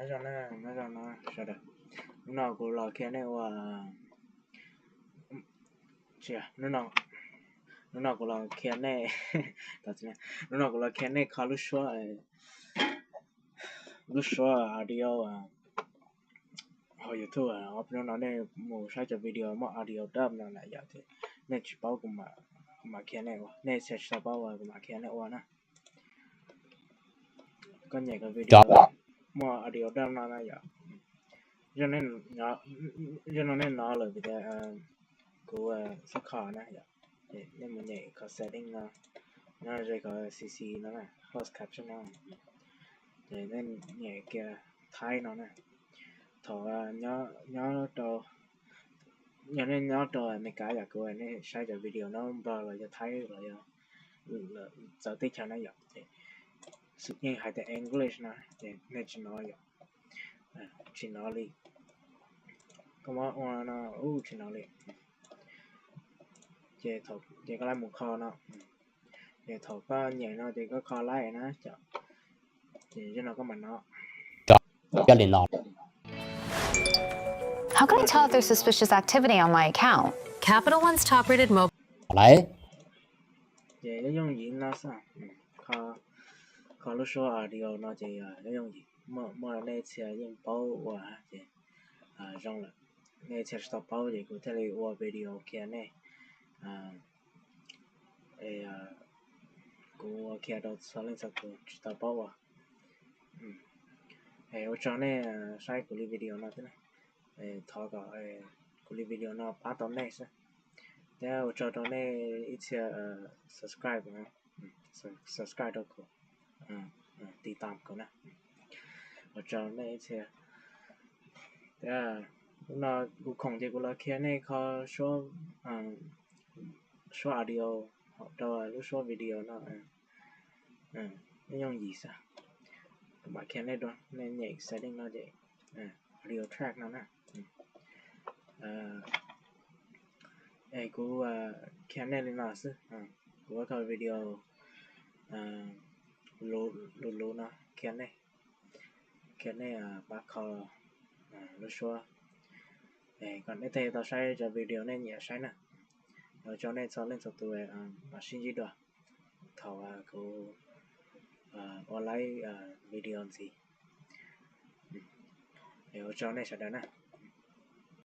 Nyob zoo no sawv daws, hnub no kuv los qhia nej ua, hnub no kuv los qhia nej, hnub no kuv los qhia nej kho lub suab, lub suab audio hauv YouTube. Ob hnub no nej mus saib cov video muaj audio dub no na yom, nej tsis paub kuv mam qhia nej ua, nej tsis tau paub ua kuv mam qhia nej ua na. Koj nyem cov video muaj audio dub no na yom, zoo no nej hnov lawm vim tias kuv xub kho na yom. Nej mus nyem qhov setting no, nyob ze qhov C C no na, closed caption no, ces nej nyem kiag Thaib no na. Thaum nyob rau, yog nej nyob rau Amelikas yom, kuv nej saib cov video no Nplog los yog Thaib los yog txawv teb chaws na yom, ces yeej hais tias English no ces nej tsis hnov yom, tsis hnov li. Koj muab ua no, tsis hnov li. Ces, ces koj laj mus kho no, ces thaum koj nyem no ces koj kho lawm na, ces zaum no koj mam hnov. Coj li no. How can I tell if there's suspicious activity on my account? Capital One's top rated mobile. Lawm. Ces yooj yooj yim no xwb, kho lub suab audio no ces yooj yooj yim, muaj nej txhia yeej paub ua ces zoo lawm, nej txhia tsis tau paub ces kuv thiaj li ua video qhia nej. Kuv ua qhia rau txhua leej txhua tus tsis tau paub ua. Ua tsaug nej saib kuv li video no thiab, thov kom kuv li video no pab tau nej xwb. Thiab ua tsaug rau nej ib txhia subscribe, subscribe rau kuv, tiv tam kuv na. Ua tsaug nej ib txhia. Thiab hnub no kuv khoom ces kuv los qhia nej kho suab audio rau lub suab video no. Yooj yim xwb. Kuv mam qhia nej dua, nej nyem setting no ces audio track no na. Es kuv qhia nej li no xwb, kuv ua kho video luv luv no qhia nej, qhia nej pab kho lub suab, kom nej thiaj tau saib cov video nej nyiam saib na. Ua tsaug nej txhua leej txhua tus, mam sib ntsib dua thaum kuv ua lawm video ntxiv. Ua tsaug nej sawv daws na.